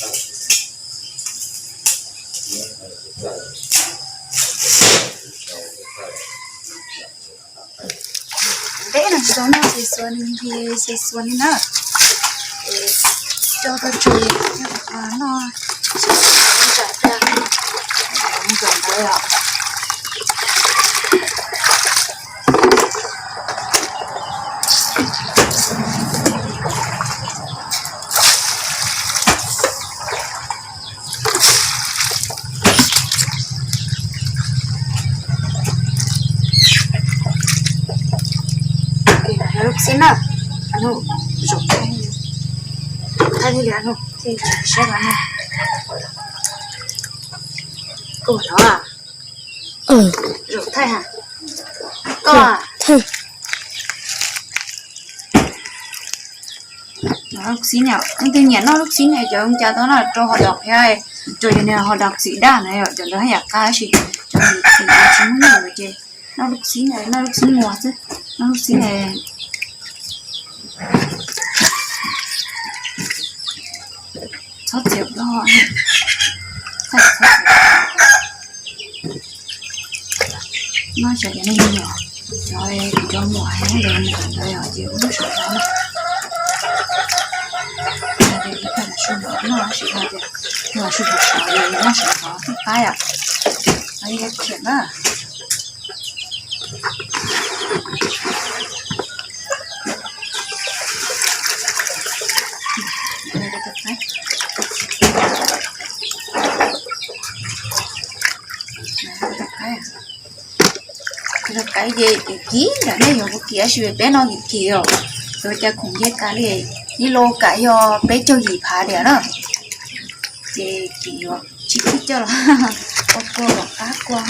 Deb no tsis tau noj, xis xuas nws nqhis xis xuas li na. Coj tuaj tsuag noj, tsis tau ntawd os. Lub xib na, zaum thaij li no, thaij li no, tsis saib no. Koj no, zaum thaij ha, koj. Lub xib na, leej twg nyiam noj lub xib na cov ua cas tau noj rau hauv dog phiab, rau cov niag hauv dog xim daj na yom, cov ntawd haj yam qab tab sis cov xim tsis muaj nyiaj ces noj lub xib na, noj lub xib muag xwb, noj lub xib na. Txhob txiav plaub hau, txhob txiav. Noj tsam cov neeg nyuam, cov kuv cov muam hais nyob ntawd mus ntawd yom, ces ua lub sawv ntxov na. Ces ib pliag mam su nrov noj, tab sis no ces yog su nrov sov ces noj sawv ntxov thiaj qab yom. Li khiam na. Qaib ces kim kim ntawm nej yuav ua kim tab sis peb no kim kim os, yuav cas khoom nce kas li, ib lo kam yog peb caug yim phav diam na. Ces kim yuav tsis khib coj los ua kua los qab kua.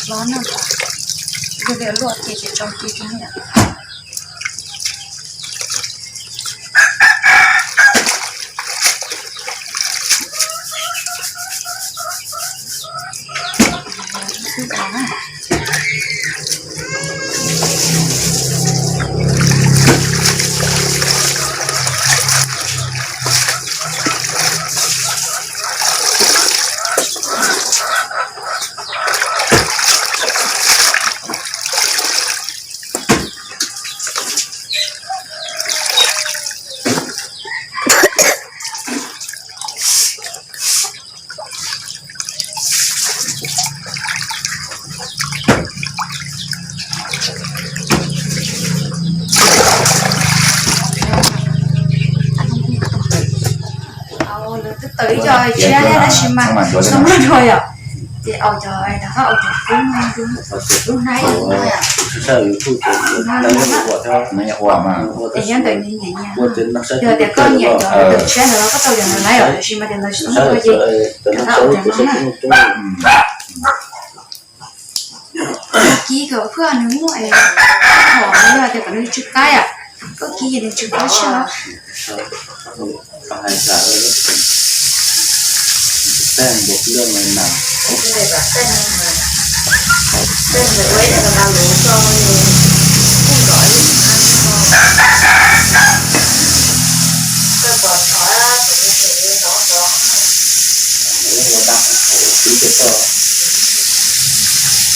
Los no, yog tias luaj ces tsis tso kiag rau na. Lawv twb tawm ib co tshiab thiab tab sis mas tsis tau muaj dua yom. Ces au cov, au cov kub, lub hnab no yom. Hnab no na. Ces nyob ntawm nyiam nyiam, yog tias koj nyiam cov ntawm tshiab ntawd los koj tau cov ntawd na yom, tab sis mas cov ntawd tsis tau muaj dua ces koj tau au cov no na. Kib kom phwj nws muaj es, hom yog tias kom nws tsw qab yom, koj kib ces nws tsw qab tshaj.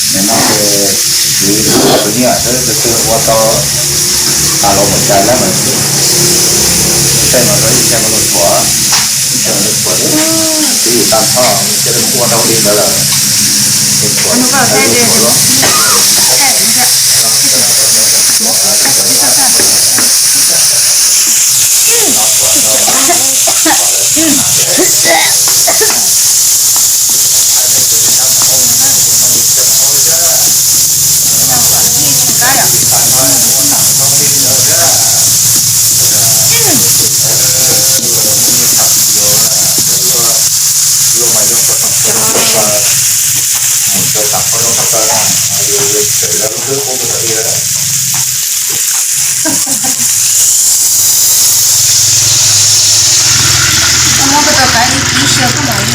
Nim no ces kuv, kuv niam xwb tus twg ua tau tas los mus cais lawm mas tej no rau ib xya los thuav, ib xya los thuav, twb yus tag nrho ces ua rau li ntawd lawm. Koj muab koj tus qaib ib kib xyaw koj mam li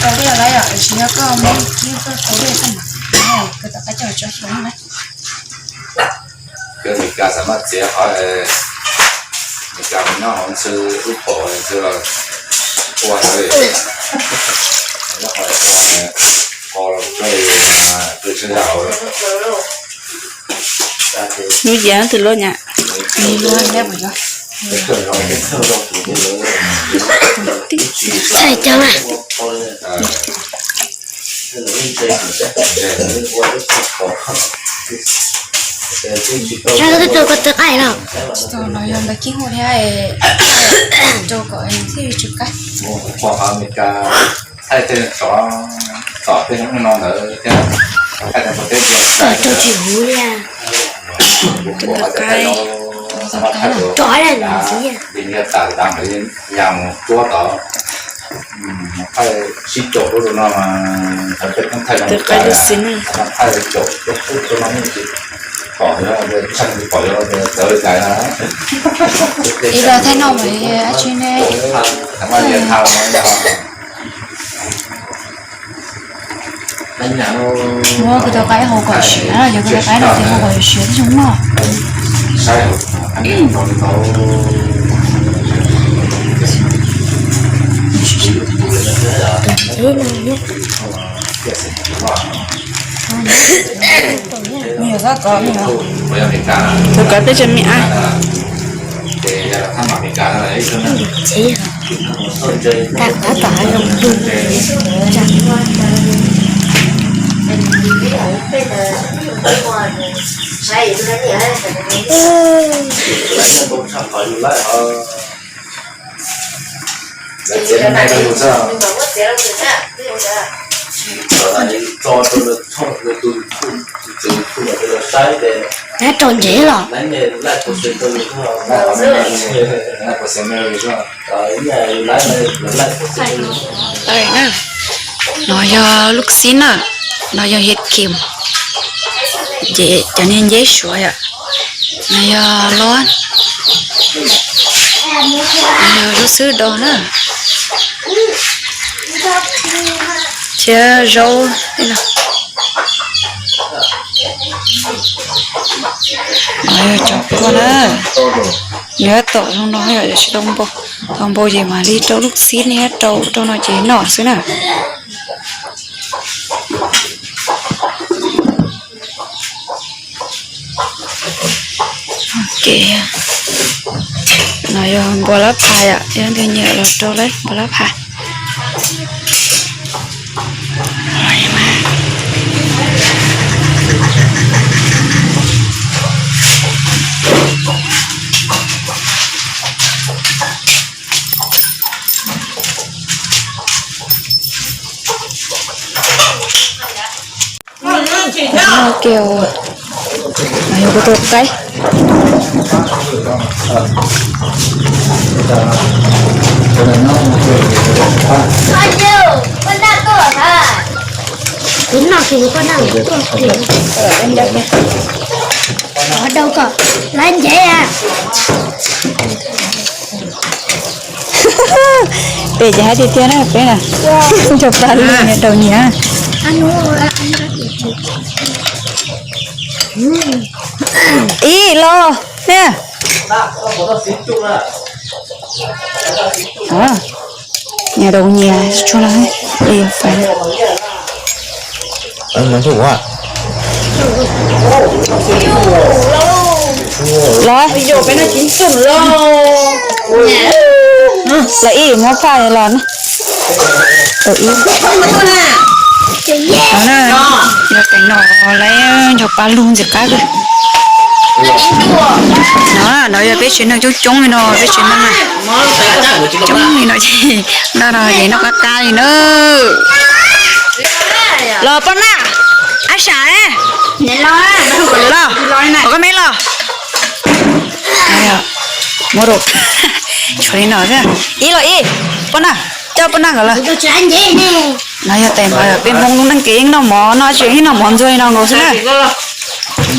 rau dej lawm yom, tsis yog koj muab ib kib koj rau dej koj mam, koj tus qaib coj tso xyaw na. Koj Meskas xav maj txiav qhov Meskas mus nyob hauv ntxhw ub pom ntxhw los ua ntawd, nyob qhov qo los pw tsis nrau. Hnub yam twg luaj nyab? Txhais cov mas. Rau koj tus, koj tus qaib los? Tsis tau, no yog ntawd kib hu thiab, rau kom thiaj li tsw qaib. Thaij tej tsov tom tej no ntawd thiab, thaij tej ntawd kom rau tsis huv li. Tus ntawd qaib, tsov li ntawd xwb. Yam mus tuab tod, thaij sib caum lub no mas, thaij lub xim na, thaij caum lub no tsis pom, tshaj tsis pom tawv li cas na. Ib los thaij no mas dab tsi ne? Muab kuv tus qaib hu kom siav, yog kuv tus qaib no ces hu kom siav tib zoo mog. Tus kov peb tse mi a. Nab rau ntsev los? No yog lub xib na, no yog hiav kim, ces cov niag nceb suav yom. No yog lob, no yog lub xwb do na, thiab zaub tej no. No yog cov kua na, nws tom zoo no yom, tsis tau npau, tau npau ces mam li rau lub xib, nws rau rau no ces noj xwb na. Ok, no yog npua lab phas yom, yog leej twg nyiam los rau lawm npua lab phas. Kiag, yog kuv tus qaib. Kuv noj kiag kuv poj noj, kuv noj kiag. Qhov rau kom lab ncev a. Peb ces hais tiag tiag na peb na. Nco pa lug niag daus nyias. Ib los ne. Niag daus nyias tsuag no. Los, los ib muab phaj los na. Yog teem no lawv nco pa lug ntxim qab kawg. No, no yog peb tsev neeg coob coob li no, peb tsev neeg coob li no ces noj no ces noj qab qab li na. Los poj naj, ab sam, los, koj me los. Muab rau, tshuav li no xwb. Ib los ib, poj naj, coj poj naj nkawd los. No yog tais mov, peb Hmoob lub neej kev yeej noj mov no tsis yeej noj mov ntxuag li no nkaus xwb na.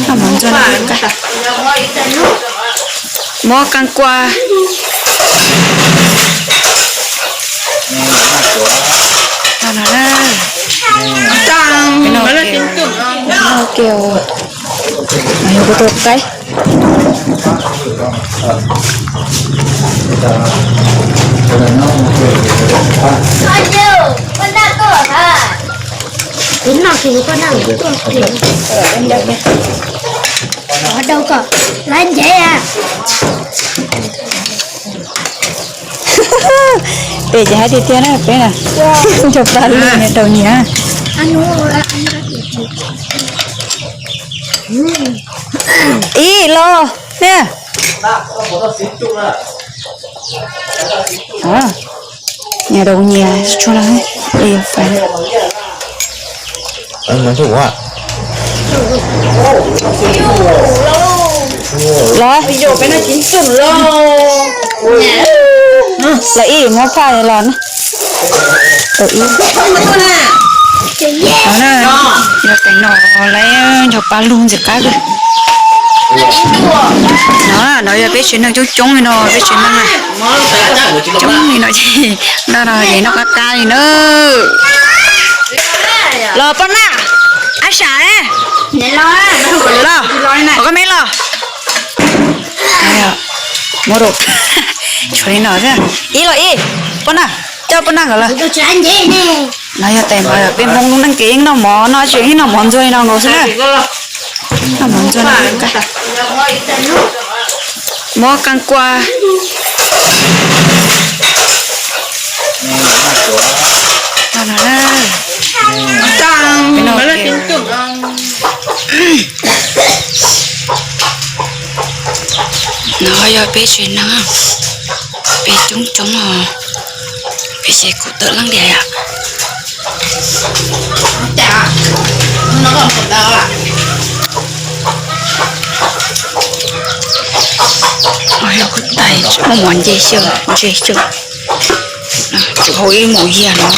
Noj mov ntxuag no, muab qee kua. No na, peb noj kiag, no yog kuv tus qaib. Kuv noj kiag, kuv noj kiag. Qhov rau kom lab nceb a. Peb ces hais tiag tiag na peb na. Nrog pab lug nyias daus nyias. Ib los ne. Nyias daus nyias tsuag no. Los, los ib muab phaj los na. Tus ib. No na, yog teem no lawv nrog pab lug ntxim qab kawg. No, no yog peb tsev neeg coob coob li no, peb tsev neeg coob li no ces noj no ces noj qab qab li na. Los poj naj, ab sam, los, ua koj me los. Muab rau, tshuav li no xwb. Ib los ib, poj naj, coj poj naj kom los. No yog tais mov, peb Hmoob lub neej kev yeej noj mov no tsis yeej noj mov ntxuag li no nkaus xwb na. Noj mov ntxuag no, muab qee kua. No yog peb tsev neeg, peb coob coob os, peb ces kuv tawm leej diam yom. Yog kuv tais muaj mov nce xyaw, nce xyaw, tsum hau ib mus yag no.